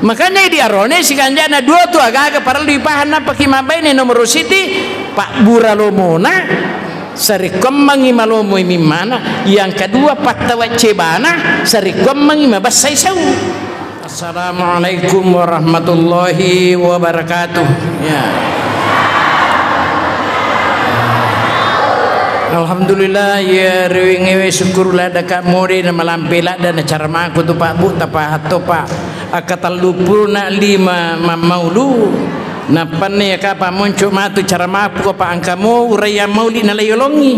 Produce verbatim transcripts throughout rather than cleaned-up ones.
Makanya idi arone sikanjana dua tu agaga parellu ipahang, nappaki mabbaine nomoro siti pabbura lomona, sarekkuammengi malomoi mimmana, yang kedua pattawa cebana, sarekkuammengi mabessai sau. Assalamualaikum warahmatullahi wabarakatuh. Ya. Alhamdulillah, ya riwengewe syukur ladda ka mode na malampe ladda na caramaku tu Pak Bu, tapahatto Pak. Akka telluppulo na lima mammaulu. Nappanne ya kapa monco matu caramaku apa angkamo uraya mauli na layolongi.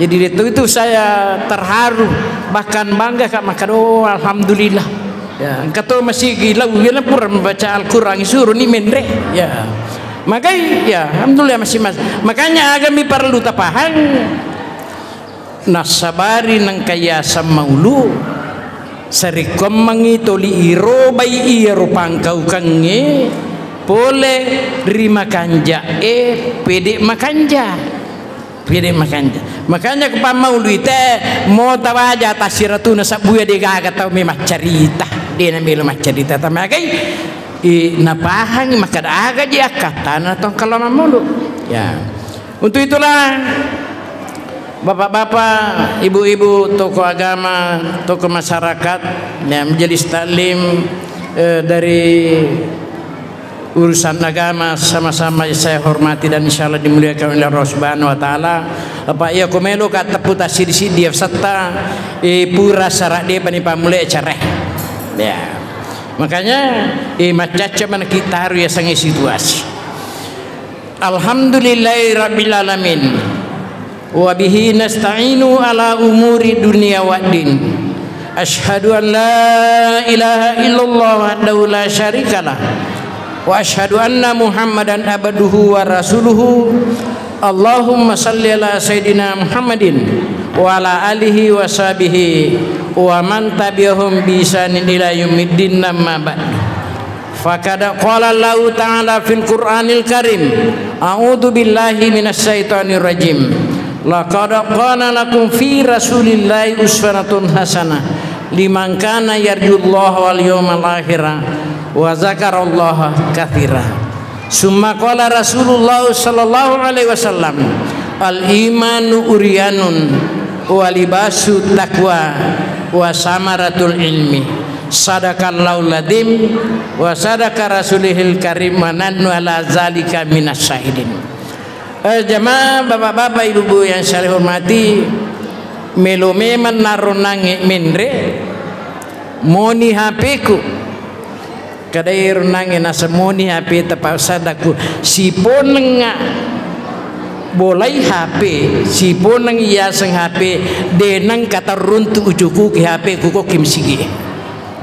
Jadi itu, itu saya terharu, bahkan bangga kak makkada, oh, alhamdulillah. Ya, engka to masigi lau, ya, pura membaca Al-Quran, suruh ni menre. Ya. Magai, ya, alhamdulillah masih mas. Makanya agami perlu tapahang. Nassabari nengka yaseng maulu, sarekkuammengi toli irobai iyaro pangkaukengnge pole ri makanja'e pede makanja. Pede makanja. Makanya ku pammaului te mo tawaja tassiratuna sabbuya de gaga tau me maccarita. De na melo maccarita tamagai. I, napahangi makkada aga ji akkattana tongkalo mammulu. Ya. Untuk itulah, bapak-bapak, ibu-ibu, tokoh agama, tokoh masyarakat, ya, majelis taklim, eh, dari urusan agama sama-sama saya hormati dan insya Allah dimuliakan oleh Allah Subhanahu wa Ta'ala. Apa iya ko melo ka teppu tasidi-sidi ya setta, eh, pura sara de pani pamule care. Ya. Makanya, eh, macacca mana kita harus ya sangi situasi. Alhamdulillahi rabbil alamin. Wa bihi nasta'inu ala umuri dunya waddin. Asyhadu an la ilaha illallah wahdahu la syarikalah. Wa asyhadu anna Muhammadan abduhu wa rasuluhu. Allahumma salli ala sayyidina Muhammadin wa ala alihi wa sahbihi wa man tabi'ahum bi ihsanin ila yaumiddin, amma ba'du. Faqad qala Allahu ta'ala fil Qur'anil Karim, a'udzu billahi minasy syaithanir rajim. Laqad kana lakum fi Rasulillahi uswatun hasanah liman kana yarjullaha wal yawmal akhira wa dzakarallaha katsira. Summa qala Rasulullah sallallahu alaihi wasallam, al imanu uryanun wa libasu taqwa wa samaratul ilmi. Sadaqallahul adzim wa sadaqa rasulihil karim wa nahnu ala zalika minas syahidin. Eh, jamaah, bapak-bapak, ibu-ibu yang saya hormati, melo memang naronnangnge menre, moni H P-ku. Kada ero nangnge nasemoni H P tapasadaku, siponengnga bolai H P, siponeng yaseng H P, de nengka terruntu ucukuki H P kukokki msigi.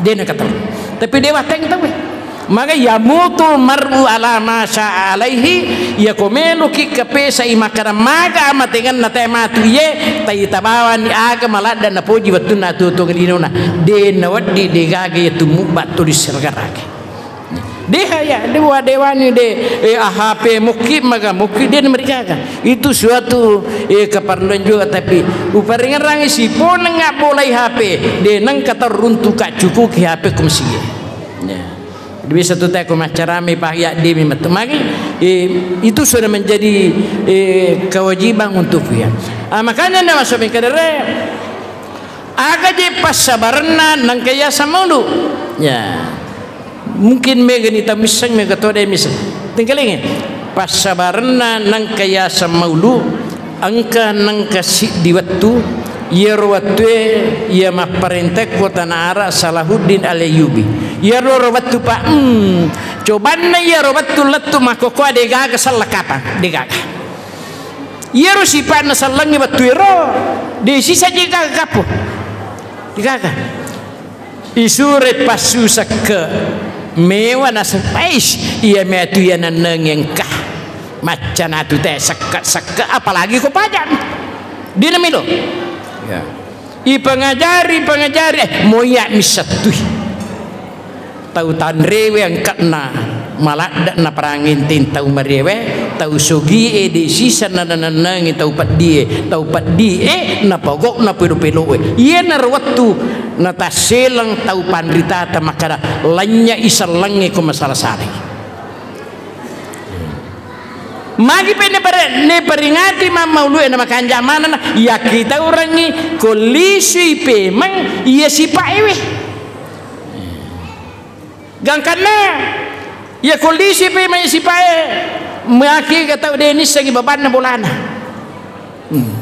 De nengka terruntu. Tapi de watteng tauwe. Maka yamutul mar'u ala ma syaa alaihi, yako meloki kapesai makkada maga amatengenna te matu iye, tai tabawani aga maladda napoji wettunna atuo-tuongeng linona. De nawedding de gaga iya tumubba tuli sirgarage. Deha ya, dewa dewani de, eh, H P mukki maga mukki de namarigaga. Itu suatu, eh, keperluan juga, tapi uparingerangi siponeng abbolai H P, de nengka terruntu ka cukuki H P ku msiye. Ya. Bisa tu teko maccarami pa ya demi metu magi, eh, itu sudah menjadi, eh, kewajiban untukku ya. Ah, makanya nda masuk kadere. Aga je passabarenna nengka yaseng maulu. Ya. Mungkin megani tamisseng, mega to de misseng. Tengkalingi. Passabarenna nengka yaseng maulu, engka nengka siddi wettu, iyaro wettue iya mapparenta kotana Arab Salahuddin Al-Ayyubi. Iyaro ro wettu pa, hmm, cobanna iyaro wettu lettu makkokkoe de gaga selleng kapang, de gaga. Iyaro sipa'na sellengnge wettuero, de sisa je gaga kappo. De gaga. Isure passu sekke, mewa naseng, "Ais, iya metu iya nenneng engka." Macca natu te sekke-sekke, apalagi ko pajak. De namelo. Ya. Ipengajari, pengajari, eh, moya missettui. Tau tanrewe engkana maladde na parangin tin tau marewe. Tau sogie de' siseng nanennengi tau peddie, tau peddie napogokna pelo-peloe. Iyanaro wettu natasseleng tau panritata makkada, lanynyai sellengnge ko masala-salai. Magi pe nepare-, neperingati mammaulue na makanja manenna, yakkitaurengngi ko lisui pemeng iya sipaewe. Gangkanna, iya ko lisi pe mai sipae, makega tau de' nissengi babanna bolana. Hmm.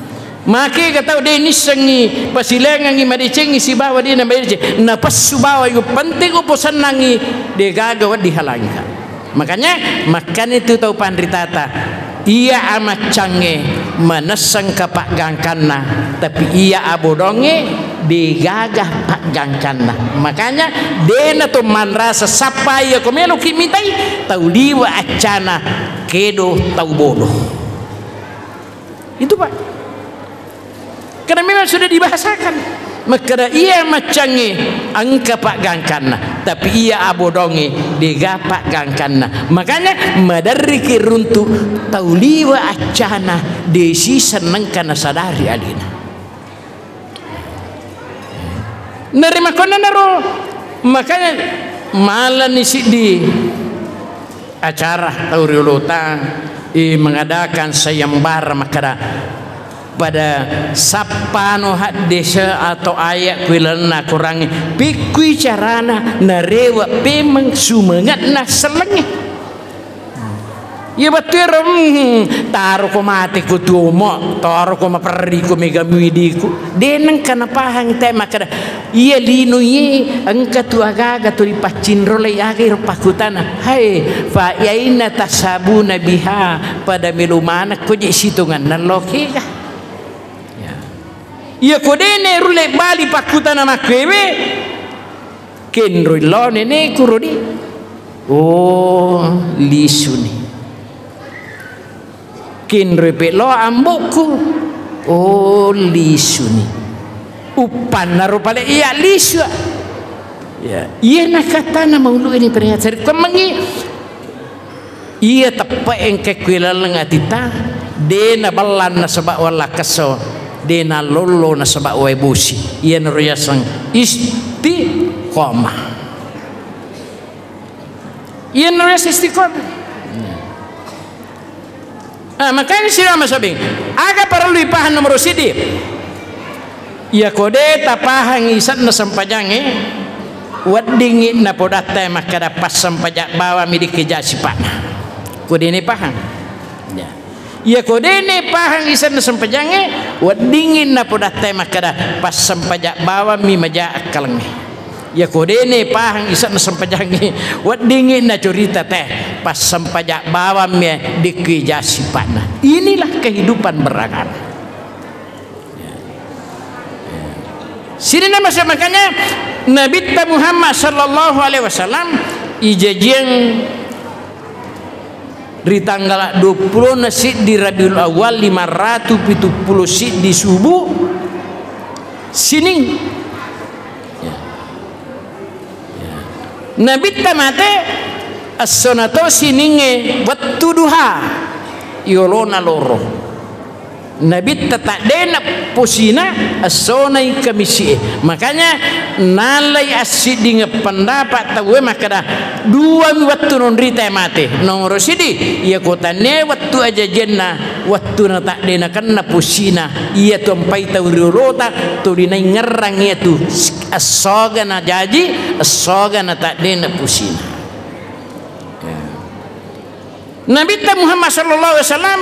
Makega tau de' nissengi pasilengengngi madecengngi sibawa de' na madeceng. Napessu bawa, yang penting uposennangngi, de' gaga wedding halangka. Makanya, makkani tu tau panritata, iya amaccangnge manessengka paggangkanna, tapi iya abodongnge de' gaga paggangkanna. Makanya, de' na to manrasa sappa iya ko meloki mitai, tau liwe accana kedo tau bodo. Itu, Pak. Karena memang sudah dibahasakan. Makkeda iya maccangnge engka paggangkanna, tapi iya abodongnge de' gaga paggangkanna. Makanya maderriki runtu tau liwe accana de' siseng nengka nasadari alena. Narimakkuannanaro, makanya malani siddi acara tau riolota, eh, mengadakan sayembara makkeda, pada sappano haddese atau ayat ku ilalenna Korangnge, pekkui carana narewe pemeng sumenge'na sellengnge. Iya bettuero, hmm, taroko mate ko tuomo, taroko maperri ko mega muidiku. De' nengka napahang te makkeda, iya lino iye engka tu aga-aga tu ripaccinrolai, aga iro pakkutana. Hai, fa aina tasabuna biha, pada melo maneng ko je sitonganna lokega. Ya. Iya ko de' nerulle bali pakkutana makkuewe, kenroi lo neneku rodi. Oh, lisuni. Kenroi pe lo ambokku. Oh, lisuni. Uppannaro pale iya lisu. Ya, iya nakatana maulu ini peringatan. Kemengi iya teppe engka ku laleng atitta, de' nabellang nasaba wallakkesso, de' nallollo nasaba wae bosi. Iyanaro yaseng istiqomah. Iyanaro yaseng istiqomah. Ah, makanya sira masabing, aga parellu ipahang nomoro siddi? Iya ko de' tapahang isenna sempajangnge, weddingngi napodatta makkeda passempaja bawammi dikkeja sipa'na. Ko de' nepahang. Ya. Iya ko de' nepahang isenna sempajangnge, weddingngi napodatta makkeda passempaja bawammi maja akkalengnge. Iya ko de' nepahang isenna sempajangnge, weddingngi nacurita te passempaja bawammi dikkeja sipa'na. Inilah kehidupan beragama. Sininna masa makanya Nabitta Muhammad sallallahu alaihi wasallam ijajiang ri tanggal dua puluh na siddi Rabiul Awal lima ratu pitu pulo siddi subuh sining. Nabitta mate essona to siningnge wettu duha, yolona loro. Nabitta taddena posina essona i kamisi'e. Makanya nalai assiddingeng pendapat tauwe makkeda, duami wettu nonrita mate. Nomoro siddi, iya ko tannia wettu ajajianna, wettu na taddena kenna posina, iya tu ampai tau riolota, tuli naingngerrang iya tu. Essoga najaji, essoga nataddena pusina. Nabitta Muhammad sallallahu alaihi wasallam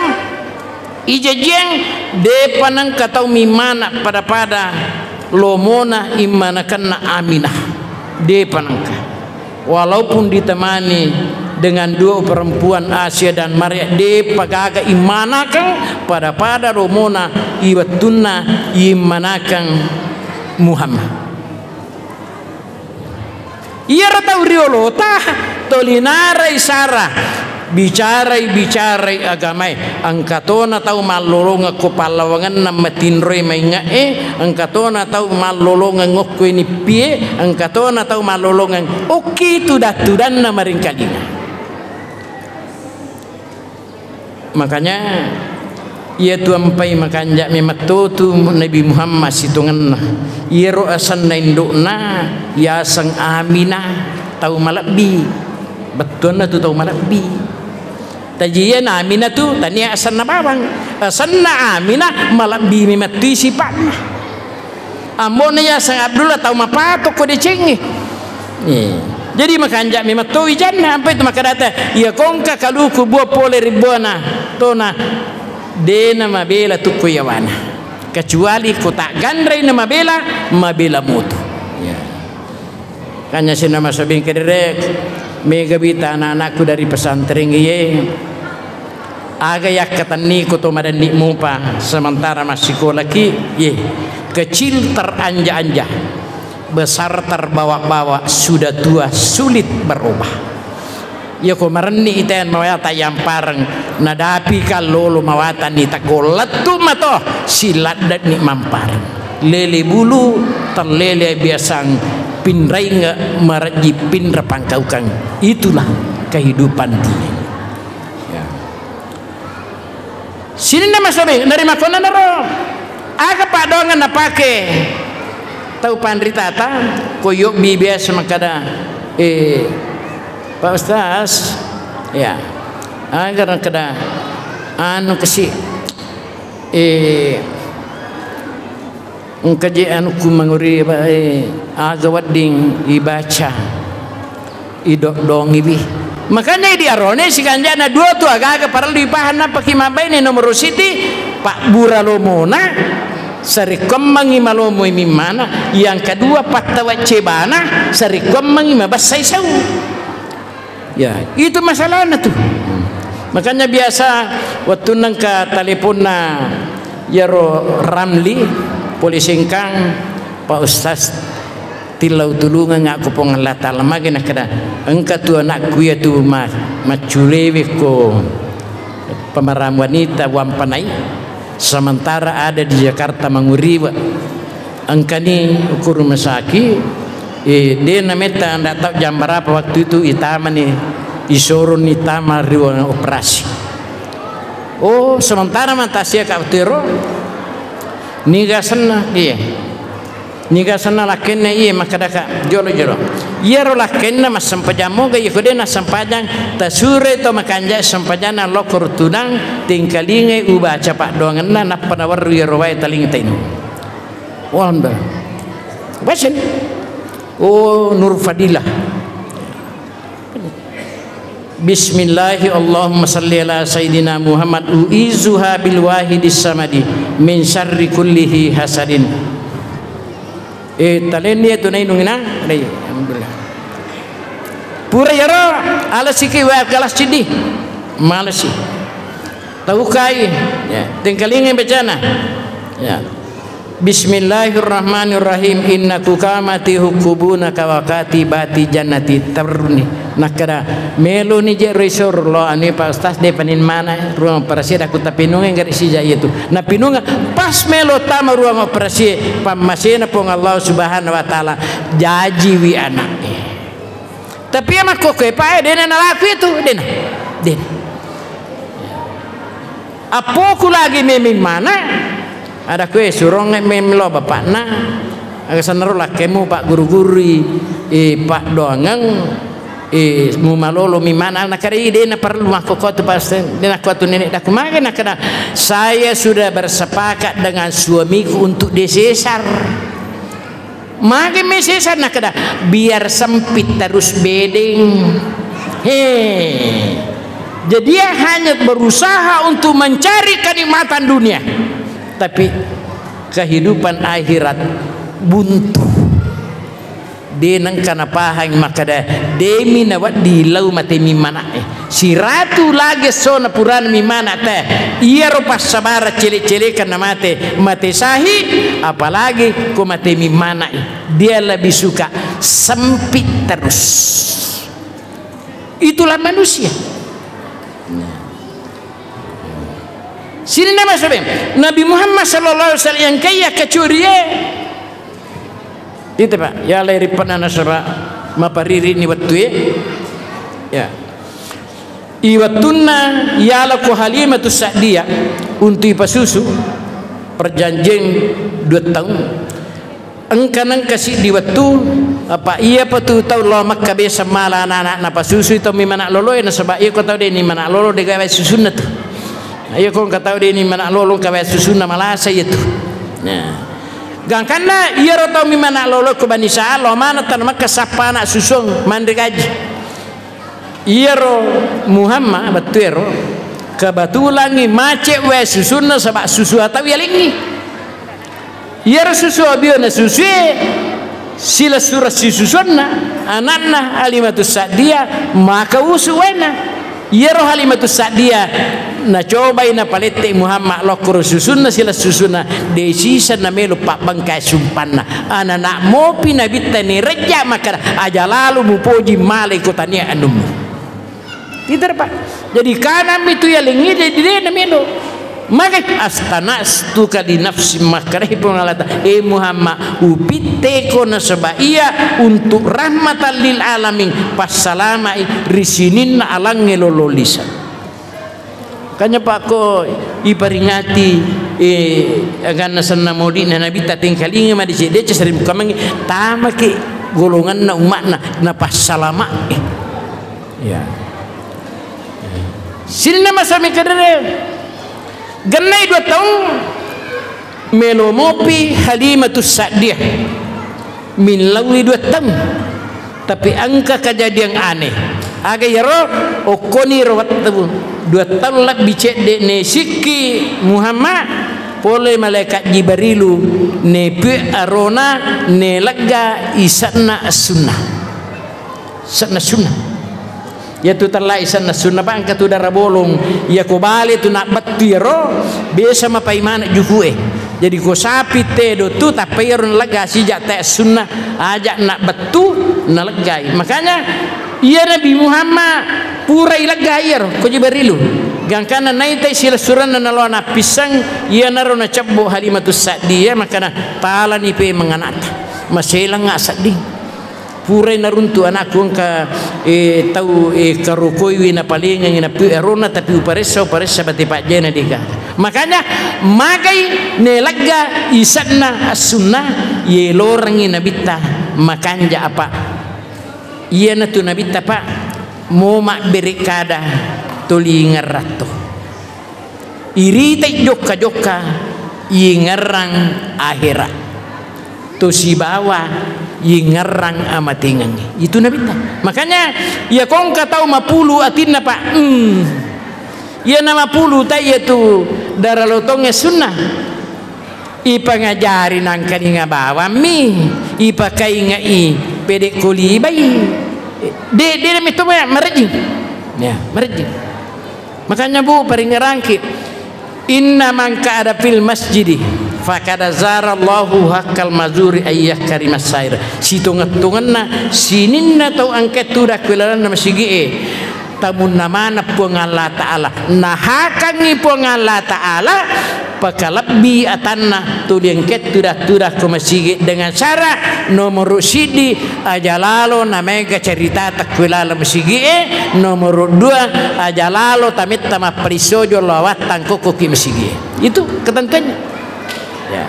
ijajiang depa nengka tau mimmana pada-pada lomona immanakenna Aminah. Depa nengka. Walaupun ditemani dengan dua perempuan Asia dan Maria, depa gaga immanakeng pada-pada lomona iwettunna immanakeng Muhammad. Iyaro tau riolota toli narai sara, bicarai, bicarai agamae. Engka tona tau mallolongeng ko pallawangenna matinroi mainge'e, engka tona tau mallolongeng okkoi nippie, engka tona tau mallolongeng okki tudang-tudanna maringkalinga. Makanya, iya tu ampai makanja' memetto tu Nabi Muhammad sitongenna. Iyaro asenna indo'na yaseng Aminah, tau malebbi. Bettuanna tu tau malebbi. Taji iyana Aminah tu tania asenna bawang. Asenna Aminah malebbi memettui sipa'na. Ambona yaseng Abdullah tau mapato ko decengnge. Eh. Jadi makanja' memetto wijanna, ampai tu makkedata, iya kongka kaluku buah pole ribuana tona, dena mabela tukku yawana. Kecuali ko tak gandrai na mabela, mabela moto. Ya. Kanya sinna masabing kederek, mega bita anak-anakku dari pesantren iye. Aga yakkatenniko to madenni mupa sementara massikolaki, ye, kecil teranja-anja, besar terbawa-bawa, sudah tua sulit berubah. Yako marenni iten mawata yampareng, nadapi kallolo mawatani takollettu mato, siladde'ni mampareng. Lele bulu, tellele biasang pinrainge marejji pinra pangkaukang. Itulah kehidupan dunia. Ya. Sininna masobi, narimakkonanaro aga paddoangeng napake tau panritata, ko yobbi biasa makkada, eh, Pak Ustaz, ya, aga nakkada, anu kasi, eh, Engka je anukku manguri, eh, aga wedding ibaca, idodongiwi. Makanya idi arone sikanjana dua tu aga-aga parellu ipahang nappaki mabbaine. Nomoro siti, pabbura lomona, sarekkoammengi malomoi mimmana. Yang kedua, pattawa cebana, sarekkoammengi mabessai sau. Ya, itu masalahnya tuh. Makanya biasa waktu nengka teleponna yaro Ramli, pole Sengkang, Pak Ustaz, tillau tulungeng aku Puang Allah Ta'ala. Magi nakkeda, engka tu anakku ya tu ma-, macculewe ko pemeran wanita Wampanai, sementara ada di Jakarta manguriwa. Engkani uku rumah sakit, eh, de nametta ndak tahu jam berapa waktu itu itamani, isoroni tama ruang operasi. Oh, sementara matasia ka tiro, niga senna, iya. Niga senna lakkenna, iya, makkadaka, jolo-jolo. Iyaro lakkenna massempajang moga, iya ko de nassempajang, tasure to makanja sempajanna lokor tunang, tingkalingai ubaca paddoangenna, nappa nawerru iyaro wae taling tainu. Alhamdulillah. Baca ni. Oh, Nur Fadilah. Bismillahi Allahumma salli ala Sayyidina Muhammad, uizuha bil wahidis samadi min syarri kullihi hasadin. Eh, talenni itu nainung ina. Dai, alhamdulillah. Pura yaro, ala siki wa galas cidi. Malasi. Taukai, ya, tengkalingai bacana. Ya. Bismillahirrahmanirrahim. Innaku kamati hukubuna kawakati bati jannati taruni. Nakkada, meloni je risor lo anu Pak Ustaz de panin mana ruang operasi daku tapinunga gari sija itu. Napinunga pas melo tama ruang operasi pammasena Puang Allah Subhanahu wa Ta'ala jajiwi anak. Tapi ya makkokkoe pae dena nalaku itu, dena. Dena. Appoku lagi memeng mana? Ada kue surong memeng lo bapakna. Aga sanaro lakkemu pak guru-guru, eh, pak doangeng, eh, mumalolo mimana nakari dena perlu makkokko tu pas dena kuatu nenek daku mage nakada saya sudah bersepakat dengan suamiku untuk desesar. Magi mi sesa nakkeda, biar sempit terus bedeng. He. Jadi dia hanya berusaha untuk mencari kenikmatan dunia. Tapi kehidupan akhirat buntu. De nengka napahang makkeda, demi nawedding lau mate mi mana'e. Siratu lagi essona purana mi mana te. Iyaro passabarang cele-celekan na mate, mate sahi, apalagi ko mate mi mana'i. Dia lebih suka sempit terus. Itulah manusia. Sini nama saudara. Nabi Muhammad sallallahu alaihi wasallam yang kaya kecurie. Itu pak, ya lai ripana nasaba mapariri ni wettu ya. Ya. Iwettunna yalako Halimatus Sa'diyah untu ipasusu, perjanjian dua taung. Engka nengka siddi wettu, apa iyapa tu tau lao Makka biasa mala anak-anak napasusui tau mi mana loloe, nasaba iya ko tau deni mana lolo de gawe susunna tu. Iya ko engka tau deni mana lolo engka wae susunna malasa iya tu. Nah. Gangkanna iyaro tau mi mana lolo ko Bani Sa'ad lao maneng tana Makka sappa anak susuang manre gaji. Iyaro Muhammad bettuero kebetulangngi macet wae susunna saba susu atau yalengngi. Iyaro susu abio na susue silessureng sisusuanna anakna Halimatus Sa'diyah maka usu waena. Iyaro Halimatus Sa'diyah nacobai napalette Muhammad lokkoro susunna silessusunna de sisa namelo pabbengkai sumpanna. Anana mopi nabitta ni rejja makkada, "Aja lalo mupoji malai ko tania anummu." Iter, Pak. Jadi kanammi tu yalengngi jadi de namelo. Magai, "Astanastuka li nafsi," makkadai Puang Allah Ta'ala, "Eh Muhammad, upitteko nasaba iya untuk rahmatan lil alamin, passalamai ri sininna alangnge lolo lisa." Makanya pakko iperingati, eh, aganna senna modi'na Nabitta tengkalinga madeceng-deceng sering bukamangi tamaki golonganna umma'na napassalama. Eh. Ya. Sininna masami kedere. Gennai dua taung. Melo mopi Halimatus Sa'diyah millaui dua taung. Tapi engka kejadian aneh. Aga iyaro okkoni ro wettu dua taung lebbi cedde ne sikki Muhammad pole malaikat Jibrilu ne pi arona ne legga isenna sunnah. Senna sunnah. Iyatu tellai senna sunnah, Pak, engka tu dara bolong. Iya ko bale tu nabbettu iyaro, biasa mapai maneng juku'e. Jadi ko sapi tedo tu, tappa iyaro nalegga sija te sunnah, aja nabbettu, naleggai. Makanya, iya Nabi Muhammad pura ileggai iyaro, ko Jibrilu. Gangkanna naitai silessurenna naloa nappisseng, iyanaro nacebbo Halimatus Sa'diyah, makana talani pe menganakta. Maselengnga sedding. Purai naruntu anakku engka, eh, tau, eh, karokoiwi napalengengi napi arona, tapi uparessa, uparessa bate pajjena dega. Makanya magai nelegga isenna as-sunnah, yelorengi nabitta makanja apa. Iyanatu nabitta, Pak, mo mabbere kada toli ngerratto. Iritai jokka-jokka yengerrang ahera. To sibawa yengerrang amatengengnge. Itu nabitta. Makanya, iya kongka tau mapulu atinna, Pak. Hmm. Iya na mapulu ta iya tu dara lotongnge sunnah. Ipangajari nangkalinga bawammi, ipakaingai pede kolibai. De, de, de, metto marejjing. Ya, marejjing. Makanya, Bu, paringerangki, "Inna man qa'ada fil masjidi faqad zarallahu haqqal mazuri ayyah karimas sair." Sitongeng-tongenna sininna tau engka tudang ku lalenna masigi'e, tamunna maneng Puang Allah Ta'ala, nahakangngi Puang Allah Ta'ala pakalebbi atanna tuli engka tudang-tudang ko masigi dengan syarat nomoro siddi, aja lalo namaega caritata ku laleng masigi'e, nomoro dua, aja lalo tametta mapparissojo lao wattang kokkoki masigi'e. Itu ketentuannya. Ya.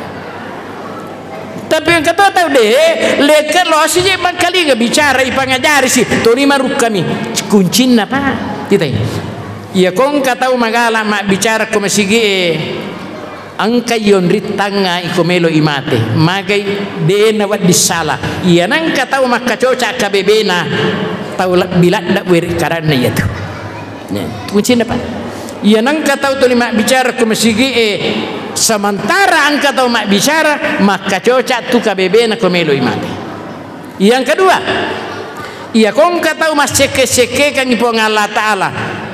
Tapi engka to tau de, leke lo sije mangkalinga bicara ipangajari si, toni marukkami. Kuncinna, Pak. Titai. Iya kongka tau magala mabbicara ko masigi'e, engka yonrittangnga iko melo imate. Magai de nawedding sala. Iya nangka tau makkacoca kabebena, tau lebbi ladda weri karanna iyatu. Ya, kuncinna, Pak. Iya nangka tau tuli mabbicara ko masigi'e, sementara engka tau mabbicara, makkacoca tu kabebena ko melo imate. Yang kedua, iya kongka tau massekke-sekkekangngi Puang Allah Ta'ala,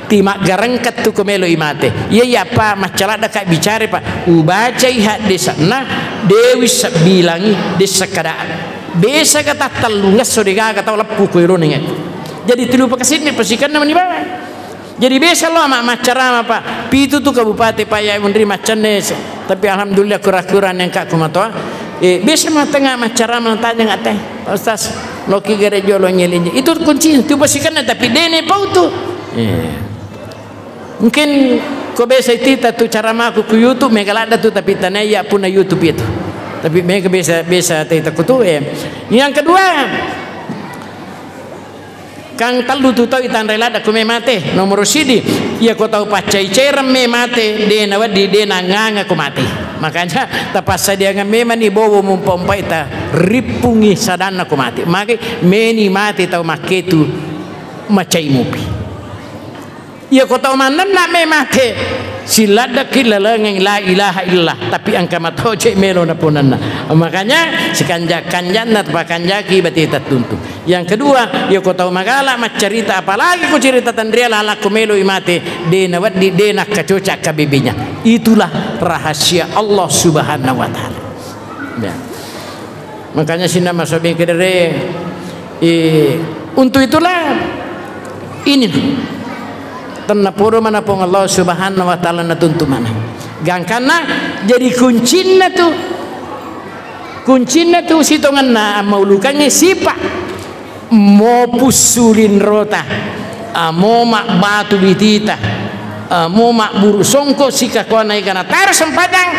timaggarengka tu ko melo imate. Iya, iya, Pak, maccaladda ka bicara, Pak. Ubacai haddesanna, dewi sebbilangi, dessa kadaan. Besa ka tattellungesso degaga tau leppu ko ironengnge. Jadi tulu pakasinni pasikenna mani bawang. Jadi besa lo ma-, maccarama, Pak. Pitu tu kabupate, Pak, ya, munri maccanne. Tapi alhamdulillah kura-kura nengka kumatoa. Eh, besa ma tenga maccarama tanya ngate. Pak Ustaz, loki gare jolo nyelinje. Itu kunci tu pasikenna tapi dene pau tu. Eh. Mungkin ko biasa itita tu caramaku ku YouTube, mega ladda tu, tapi tanai ya punna YouTube itu. Tapi mega biasa, biasa tita ku tu, eh. Yang kedua, kang tellu tu tau itanrai ladda ku me mate. Nomoro sidi, iya ko tau paccai-caireng me mate, de nawedding, de nanganga ko mate. Makanya tapassadiangan memang ni bowo mumpa-umpai ta rippungi sadanna ko mate. Magi meni mate tau makketu macai mupi. Iya ko tau mannenna me mate, siladdeki lalengeng la ilaha illallah, tapi engka matoje melo naponenna. Makanya sikanja-kanjanna tapakanjaki bate tattuntu. Yang kedua, iya ko tau magala maccarita, apalagi ko cerita tanria lalakko melo i mate, de nawedding, de nakkacoca K B B-nya. Itulah rahasia Allah Subhanahu wa Ta'ala. Ya. Makanya sinna masobi kedere, eh, untuk itulah ini tennapodo mana Puang Allah Subhanahu wa Ta'ala natuntu mana. Gangkanna jadi kuncinna tu, kuncinna tu sitongenna ammaulukangngi sipa. Mo pussu linrota, amo mabbatu bitita, amo mabburu songko sikakuana ega nataro sempajang,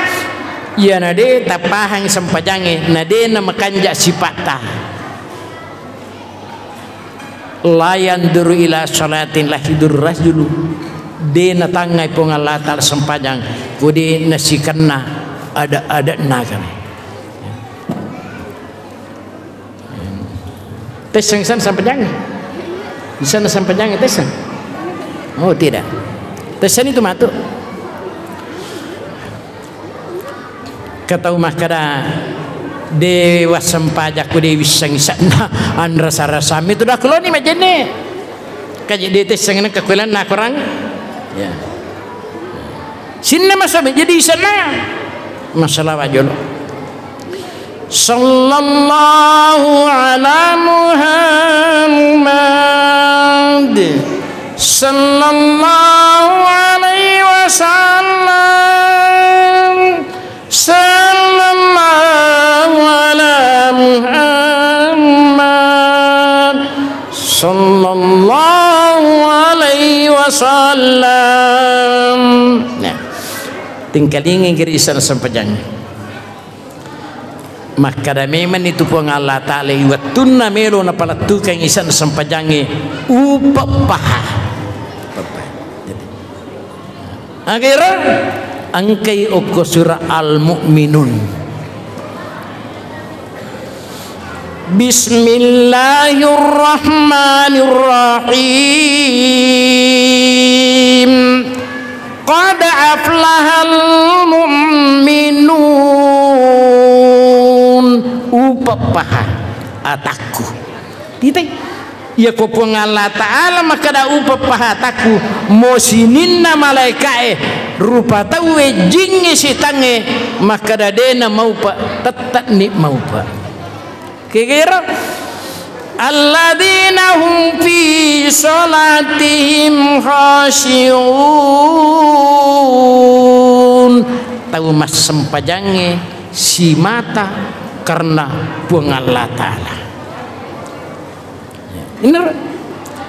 iyana de tapahang sempajangnge, na de namakanja sipatta. La yanzuru ila salatin la yanzuru rajulu, de natangngai Puang Allah Ta'ala sempajang, ko de nasikenna ada-adanna kami. Tesseng isanna sempajangnge? Isanna sempajangnge tesseng? Oh, tidak. Tesseng itu matu. Katau makkada, de wassempajakku de wisseng isanna, anrasa-rasa mi tu dakuloni majenne. Kaji de tesseng nengka kuelanna korang. Ya. Sinna masalah jadi isanna. Masalah wajolo. Sallallahu ala Muhammad. Sallallahu alaihi wasallam. Sallallahu ala Muhammad. Sallallahu alaihi wasallam. Nah, tingkalingi giri isanna sempajangnge. Makkada memang itu Puang Allah Ta'ala, i wettunna melo napalettukeng isanna sempajangnge, upeppaha. Upeppaha. Jadi, akhirnya, engkai okko surah Al-Mu'minun. Bismillahirrahmanirrahim. Qad aflahal mu'minun. Upeppaha atakku. Titai. Iya ko Puang Allah Ta'ala makkada upeppaha atakku, mo sininna malaeka'e, rupa tauwe, jingnge, setangnge, makkada dena maupa, tette'ni maupa. Kegero, alladzina hum fi salatihim khashi'un. Tau massempajangnge simata karena Puang Allah Ta'ala. Inner-,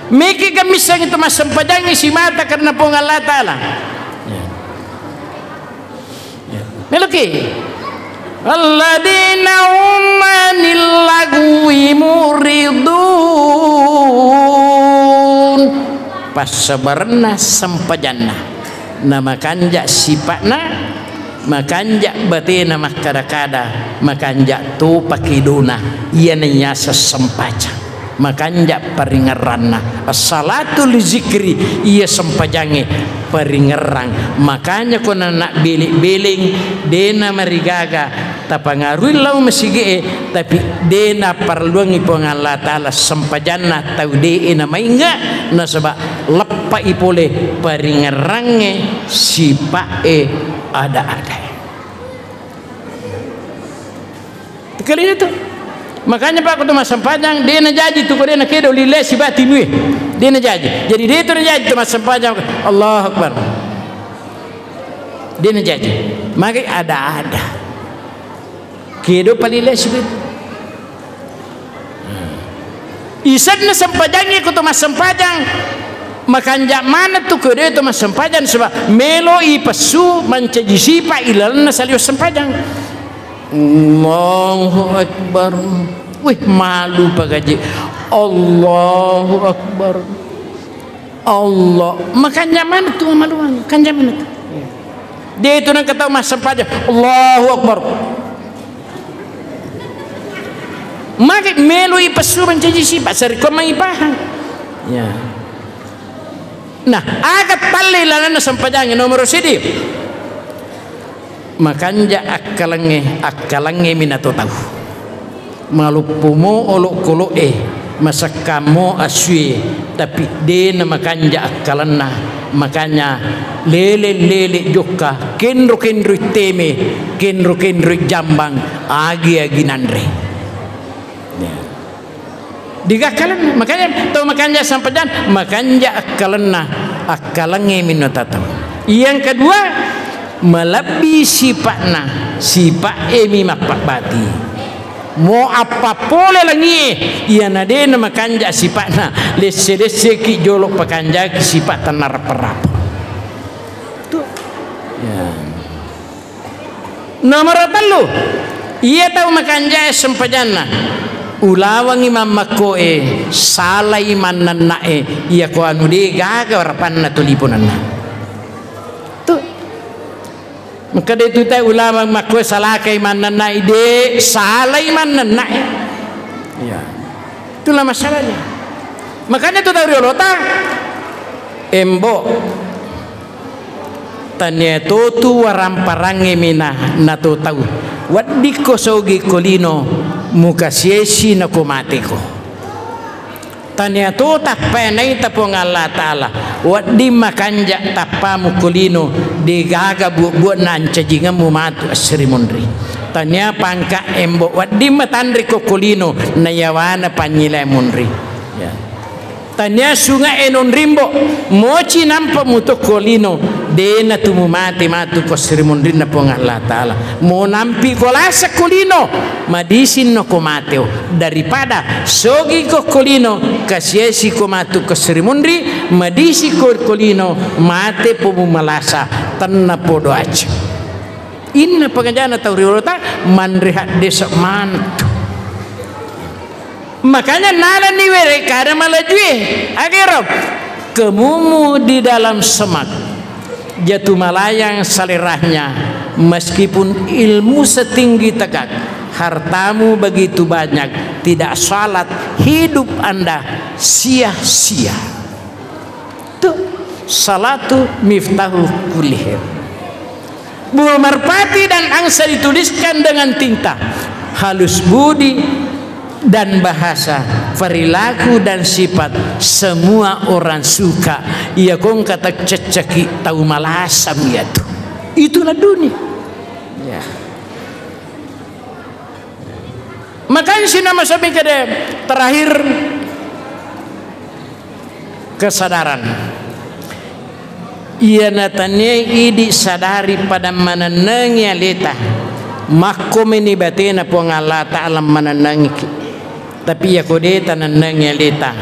meki gemmisseng itu massempajangnge simata karena Puang Allah Ta'ala. Meloki. Alladzina hum 'anil lagwi mu'ridun. Passabarenna sempajanna. Namakanja sipa'na, makanja batena makkada-kada, makanja topa kedona, iyana yaseng sempajang. Makanja paringerranna. As-salatu li zikri, iya sempajangnge paringerrang. Makanya ko nana beleng-beleng, dena marigaga tapangarui lao masigi'e, tapi dena parelluangngi Puang Allah Ta'ala sempajanna tau de'e namainga, nasaba leppai pole paringerrangnge sipa'e ada-adae. Kali itu. Makanya, Pak, ko tu massempajang, de najaji tu, ko de nakedo lile sibawa tinue. De najaji. Jadi, de tu najaji tu massempajang. Allahu Akbar. De najaji. Magi ada-ada. Kedo palile sibawa. Isenna sempajangnge ko tu massempajang. Makanja maneng tu ko de to massempajang, sebab melo ipessu mancaji sipa ilalenna saliweng sempajang. Allahu Akbar. Wih, malu pagaji. Allahu Akbar. Allah. Makanja maneng tu maluang, kanja maneng tu. De tu nengka tau massempajang. Allahu Akbar. Magi melo ipessu mancaji sipa, sarekko mai pahang. Ya. Nah, aga palle lalenna sempajangnge nomoro sidi. Makanja akkalengnge, akkalengnge minato tau. Maloppomo olokolo'e, masakkammo assue, tapi de namakanja akkalenna. Makanya lele-lele jokka, kenro-kenro teme, kenro-kenro jambang, agi-agi nanre. Ya. Digakkalenna. Makanya tau makanja sampajan, makanja akkalenna, akkalengnge minno tatau. Yang kedua, malebbi sipa'na, sipa'e mi mappabbati. Mo appappole langie, iyana de namakanja sipa'na, lesse-lesseki jolo pakanjaki sipa' tannarappa-rappa. Tu. Ya. Nomoro tellu, iya tau makanjae sempajanna, ulawangi mammakkoe, salai mannenna'e, iyako anu de gaga warapanna tuli ponanna. Tu. Makkeda itu tae ulawang makkoe salakai mannenna'e, de salai mannenna'e. Iya. Itulah masalahnya. Makanya tu tau riolota, embo. Tania totu waramparangnge mina nato tau. Weddikko sogi ko lino, mukasiesi nako mateko. Tania to tappae naita Puang Allah Ta'ala. Wedding makanja tappamu ko lino, degaga buak-buakna ancajingemmu matu assiri munri. Tania pangka embo, wedding matanri ko ko lino, nayawana panyilai munri. Ya. Tania sunga e nonrimbo, moci nampa mutokko lino, dena tu mumate matu ko siri munrinna Puang Allah Ta'ala. Mo nampi ko lasa ko lino, madisinno ko mateo. Daripada sogi ko ko lino, kasiasi ko matu ko siri munri, madisi ko ko lino, mate po mumalasa, tenna podo aja. Inna pengajana tau riolota, manre haddesa mantu. Makanya nalani were kada malajue. Agero, kemumu di dalam semak, jatuh melayang seleranya, meskipun ilmu setinggi tegak, hartamu begitu banyak, tidak salat, hidup Anda sia-sia. Tuh, salatu miftahu kulli khair. Buah merpati dan angsa dituliskan dengan tinta. Halus budi dan bahasa, perilaku dan sifat, semua orang suka. Iya kongka taccaccaki tau malasam iyatu. Itulah dunia. Ya. Makanya sina masabi kede terakhir kesadaran. Iya nataniai idi sadari pada manennengi aleta. Makkomeni batena Puang Allah Ta'ala manennengiki. Tapi iya ko de tanennengi aleta,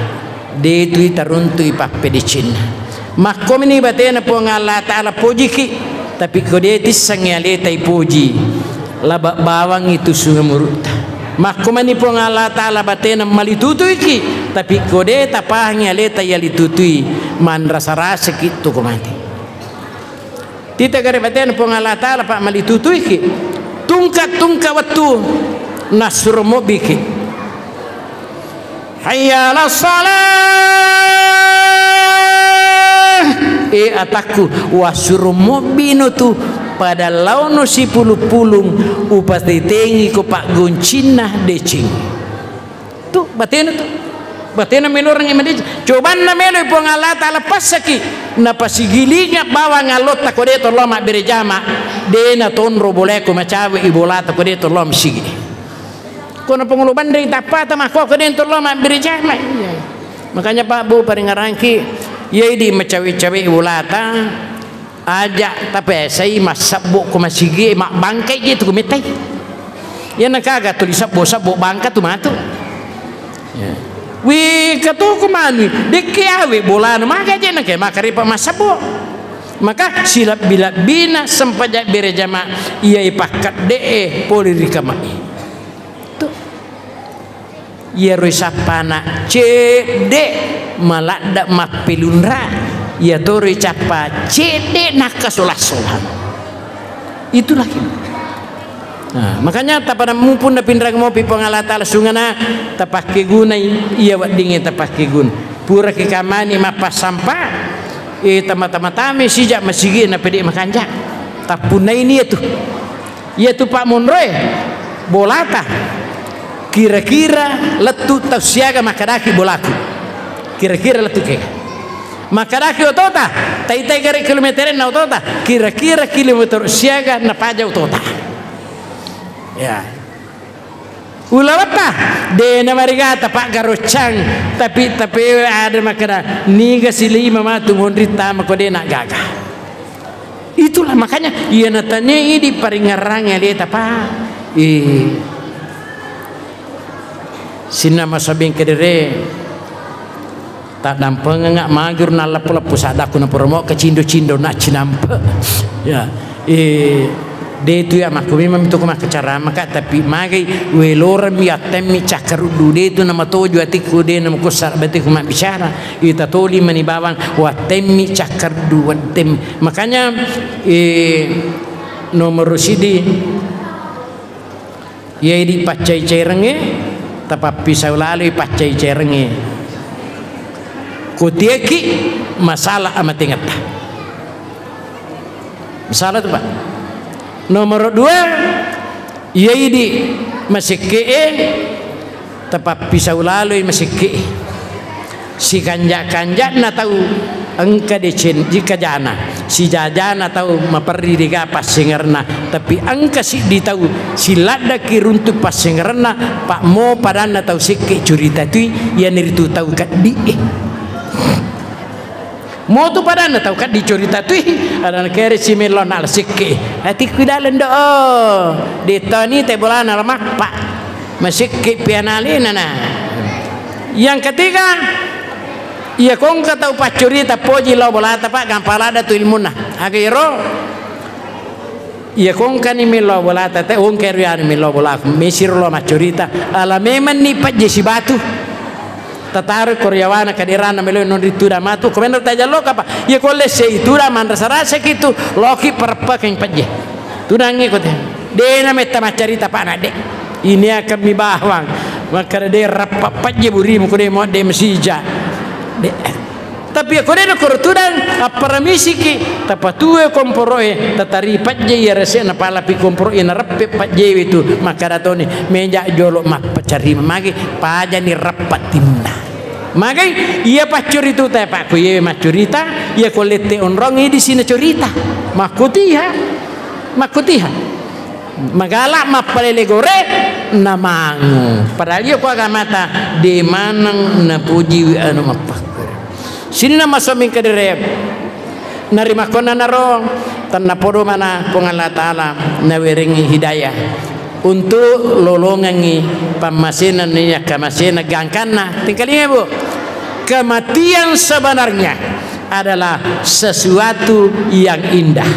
de tui taruntui pappedecinna. Makkomeni batena Puang Allah Ta'ala pojiki, tapi ko de tissengi aleta ipoji, laba bawangi tusu ngemurutta. Makkomeni Puang Allah Ta'ala batena malitutuiki, tapi ko de tapahangi aleta iya litutui, manrasa-rasaki tu ko mate. Tita gare batena Puang Allah Ta'ala pa malitutuiki. Tungka-tungka wettu nassuro mobbiki. Hayya 'alas shalah. E atakku, wassuro mobbino tu pada laono sipulung-pulung, upatitengi ko paggoncinna deceng. Tu batena tu. Batena melo orang yang madeceng. Cobanna melo Puang Allah Ta'ala passaki. Napasigilinga bawang allotta ko de to lao mabbere jama. De natonro boleko macawe i bolata ko de to lao masigi. Ko na pengulu bandri tappata mako ko de to lao mabbere jama. Iya. Makanya Pak Bu paringarangki, iya idi macawe-cawe i bolata. Aja tapesai massebbo ko masigi, mabbangkai je tu ko mettai. Iya nakaga tuli sebbo-sebbo bangka tu matu. Ya. Wi, katoko manui, dekke awe bolana, maka je nake, maka ripa massabbo. Maka silebbi-lebbina sempajang berejama, iya ipakkedde'e pole ri kamai. Tuh. Iyaro isappana cedde maladda mappelunra, iyatoro icappa cedde nakkasola-sola. Itulah kita. Nah, makanya tapada mumpung napinrang mopi Puang Allah Ta'ala sungana, tapakkegunai iya weddingnge tapakkeguna. Puraki kamani mappassampa, eh, tama-tama tame sija masigi na pede makanja. Tappunnai ni iyatu. Iyatu pammonroe bolata. Kira-kira lettu tau siaga makkadaki bolaku. Kira-kira lettu kega. Makkadaki otota, taitai gare kilometerenna otota, kira-kira kilometer siaga napaja otota. Ya. Ulawetta, de namarigata paggaroccang, tapi tapewe ada makkada, niga silima matu monri tama ko de nagaga. Itulah makanya, iya natania idi paringngerang aleta, Pak. Eh. Sinna masabing kedere. Taddampengengnga maguru nalleppu-leppu saddaku napura mo kacindo-cindo na cinampe. Ya. Eh, de tu ya makku memang tu makkacaramaka, tapi magai weloremmi attemmi cakkaruddu, de tu namatojo atikku, de namakussa batiku mabbicara. Ita toli mani bawang wattemmi cakkaruddu, wattemmi. Makanya, eh, nomor sidi Iya idi paccai-cairengnge, tapappisau laloi paccai-cairengnge. Kutiaki masalah amatengetta. Masalah tu, Pak. Nomor dua, iya idi masekke'e, tapappisau laloi masekke'e. Sikanja-kanja'na tau engka deceng, jikajana, sijajana tau maperri dega passengerna, tapi engka siddi tau siladdaki runtu passengerenna, pa mo padanna tau sekke curita tui, iyanaritu tau keddi'e. Mo tu padanna tau keddi curita tui, ada kere si melo na sekke. Atikku dalam do, oh, detoni te bolana lemappa. Masekke pianalena na. Yang ketiga, iya kongka tau paccurita poji lao bolata, Pak, gampang ladda tu ilmunna. Aga ero, iya kongkani melo bolata te, ongka ero yani melo bolaku, mesir lo maccurita. Ala memanni pajje sibatu. Tataro koriawana kaderana melo nonri tuda matu. Komendo tajallo kapa? Iya kolle sei tuda manrasa-rasa kitu, loki pereppa keng pajje. Tudangnge ko te. Dena metta maccarita, Pak, na de. Ini akan mi bawang. Makkada de rappa pajje burimu ko de mo de masija. De. Tapi ko de koro tudang, apparamisiki, tapatue komporoe, tatari pajje iya resena palapi komporoe na reppe pajjewe tu, makkada toni, meja jolo mappacarima magi, pajani rappa timunna. Magai iya paccurita, Pak, ko iye maccurita, iya ko lette onrong idi sina curita. Makkutiha. Makkutiha. Magala mappalele gore namangu. Padahal iya ko agamata de maneng napujiwi anu mappakkure. Sininna masoming kedere. Narimakkonanaro tennapodo mana Puang Allah Ta'ala nawerengi hidayah untuk lolongengi pammasena niya kamasena gangkanna. Tingkalinga, Bu, kematian sebenarnya adalah sesuatu yang indah.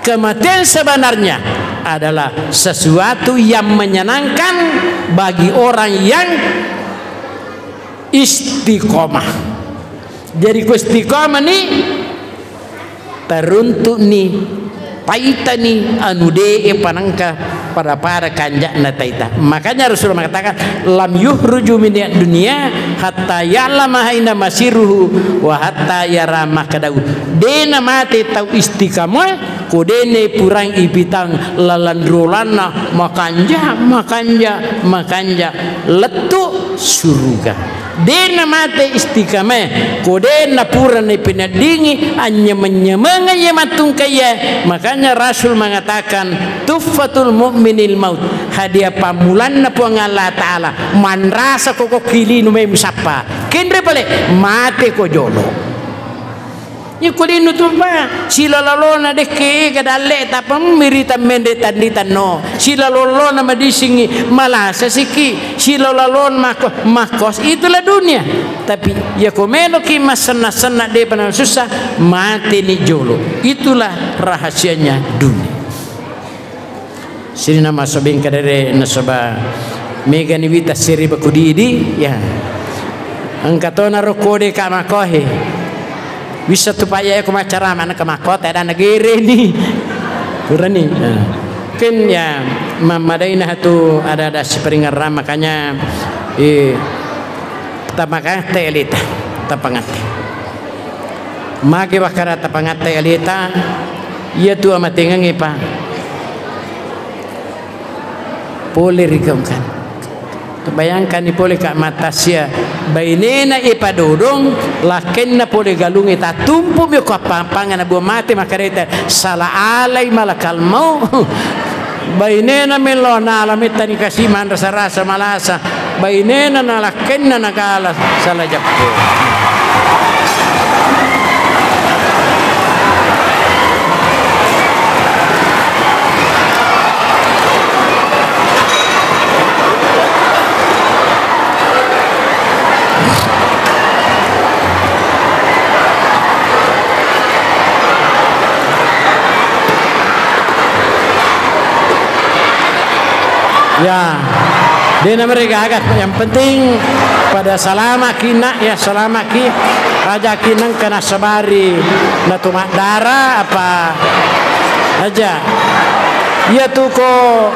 Kematian sebenarnya adalah sesuatu yang menyenangkan bagi orang yang istiqomah. Jadi ku istiqomah ni, taruntuk ni, paita ni, anu de e panengka pada-pada kanja'na taita. Makanya Rasulullah mengatakan, "Lam yuhruju min dunia hatta ya'lama aina masiruhu wa hatta yara ma qadau." De namate tau istiqamah, ko de ne purang ipitang lalan rolanna makanja, makanja, makanja lettu suruga. De namate istiqamah, ko de napura napeneddingi anyameng-nyamengeng ye mattungkaiye. Makanya Rasul mengatakan, "Tuhfatul mu'minil maut." Hadiah pammulanna Puang Allah Ta'ala, manrasa ko kokki lino mai musappa. Kenre pale, mate ko jolo. Iya ko lino tu, Pak, silalolona dekke ega dalle, tapemmiri tammenre tandi tanno. Silalolona madisingi malasa siki, silalolona mako-, makos, itulah dunia. Tapi iya ko meloki massenna-senna depa na susah, mateni jolo. Itulah rahasianya dunia. Sirina masobing kadere nasaba megani wita siri bakudidi, ya. Engka tona rokode ka makohe. Bisa tu paya ko macarama na ka makota dan nagereni. Purani. Ya. Mungkin ya mamadaina tu ada-ada siparingerang, makanya, eh, tapangate alita, tapangate. Magi wakkada tapangate alita, iya tu amatengengnge, Pak. Pole ri gaungkan. Bayangkanni pole ka matasia bainena ipadodong, lakkenna pole galungnge tattumpu mi ko appang-pangan na buang mate, makareta sala alai malakal maut. Bainena melo nala mettani kasi manrasa-rasa malasa. Bainena nalakkenna nagala sala jappo. Ya, de' namarigaga, yang penting pada salamaki, Nak, ya, salamaki. Ajaki nengka nasabari natu maddara apa aja. Iya tu ko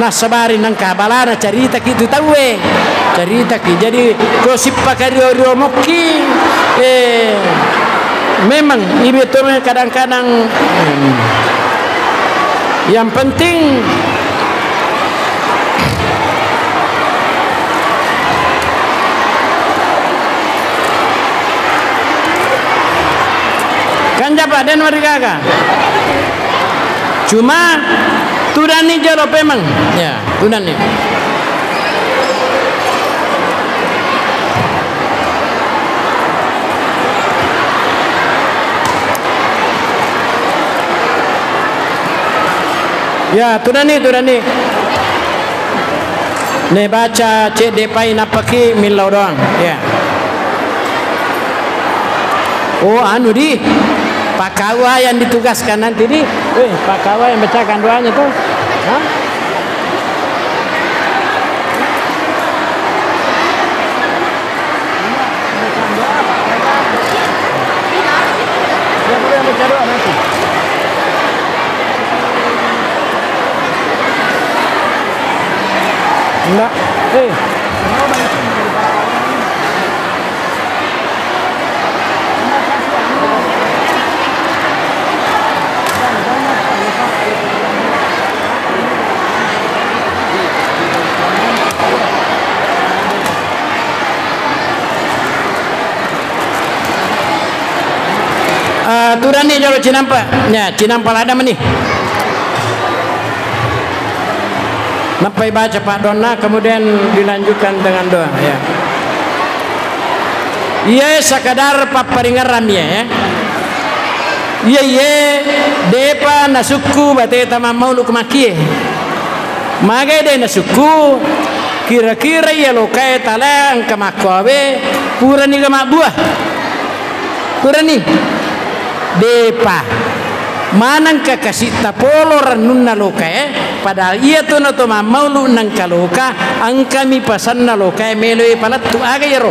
nasabari nengka balana caritaki tu tauwe. Caritaki. Jadi ko sippakario-rio mokki, eh, memang ibe tu kadang-kadang, hmm, yang penting Kan japa, den marigaga. Cuma tudani jolo pemeng. Ya, tudani. Ya, tudani, tudani. Ne baca cedde pai nappaki millau doang. Ya. Oh, anu di. Pak Kawa yang ditugaskan nanti di. Eh, Pak Kawa yang bacakan doanya tuh. Hah? Siapa yang baca doa nanti? Enggak. Eh. Eh, turani jolo cinampa. Ya, cinampa lada meni. Nappai baca Pak Donna, kemudian dilanjutkan dengan doa, ya. Iye sakadar papparingerrang iye, ya. Iye, iye, depa nasukku bateta mammaulu ku makkie. Magai de nasukku, kira-kira iya lokae talae engka makkuawe, purani ga mabbuah? Purani? Depa. Manengka kasitta polo rennunna lokae, padahal iya tona to mammaulu nengka loka, engkami pasenna lokae melo ipalettu, aga iyaro?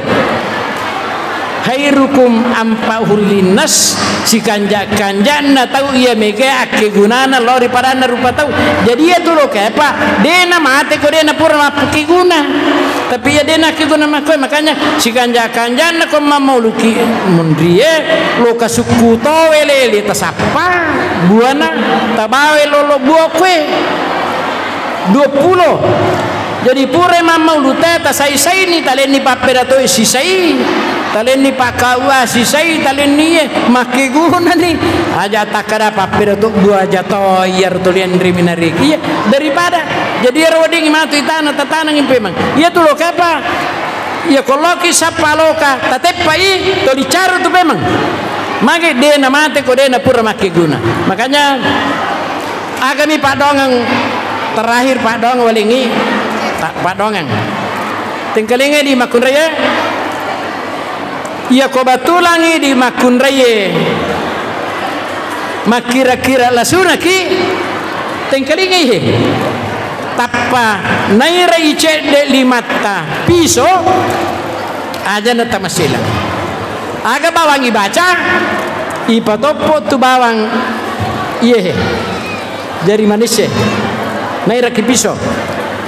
Khairukum anfa'uhum linnas, sikanja-kanja'na tau iya mega akkegunana lao ri padanna rupa tau. Jadi iya tu lokae, Pak, de namate ko de napura mappakeguna. Tapi iya de nakkeguna makkoe, makanya sikanja-kanja'na ko mammauluki munrie, loka sukku towe lele tasappa buana, tabawe lolo buah kue. Dua puluh. Jadi pura mammaulu te tasai-saini, talenni pappedatoi sisai, talenni pakkaua sisai, talenni iye makkegunani. Aja takkada pappedato buaja to iyaro to lianri minariki. Iya, daripada jadi iyaro weddingngi matu itana tatanangi pemeng. Iya tu loka apa? Iya ko loki sappa loka, tateppai toli caru tu pemeng. Magi de' namate ko de' napura makkeguna. Makanya agami paddoangeng terakhir, paddoangeng walengngi, ta-, paddoangeng. Tengkalingai di makkunraie, iya ko batulangngi di makkunraie, makkira-kira lasunaki, tengkalingai he. Tappa naira icedde' limatta piso, aja' na tamasila. Aga bawang ibaca, ipatoppo tu bawang iyehe. Jari manisse. Nairaki piso.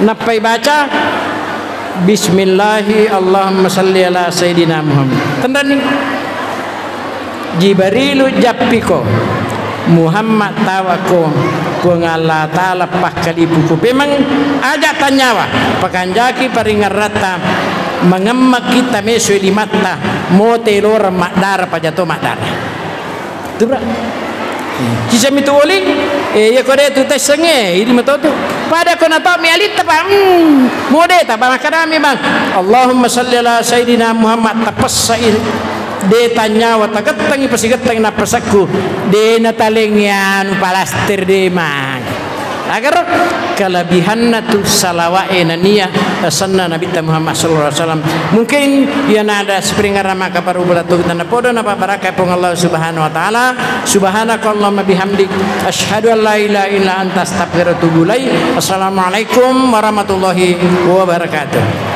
Nappa ibaca, "Bismillahi Allahumma salli ala Sayyidina Muhammad." Tenreni. Jibarilu jappiko, Muhammad tawakko, Puang Allah Ta'ala pakkalipuku. Pemeng aja' tanyawa, pakanjaki paringerratta, mangemmakki tamesoi limatta, mote loreng maddara, pajato maddara. Tura. Cicami tu oli, eh, iya ko de' tu tessengnge, idi matotu. Pada ko nato mi alitta, Pak. Hmm, mode ta, Pak, makkedami, Bang. Allahumma salli ala Sayyidina Muhammad, tapessai. De' tanyawa, tagettengi, pasigettengi nappasakku. De' natalengngi anu palastir de', Mang. Agaro kelebihanna tu salawa'e nennia asenna Nabitta Muhammad sallallahu alaihi wasallam. Mungkin iyana ada sipringerang maka baru bela tu kita napodo na barakka Puang Allah Subhanahu wa Ta'ala. Subhanakallahumma bihamdik, asyhadu an la ilaha illa anta, astaghfiruka wa atubu ilaik. Assalamualaikum warahmatullahi wabarakatuh.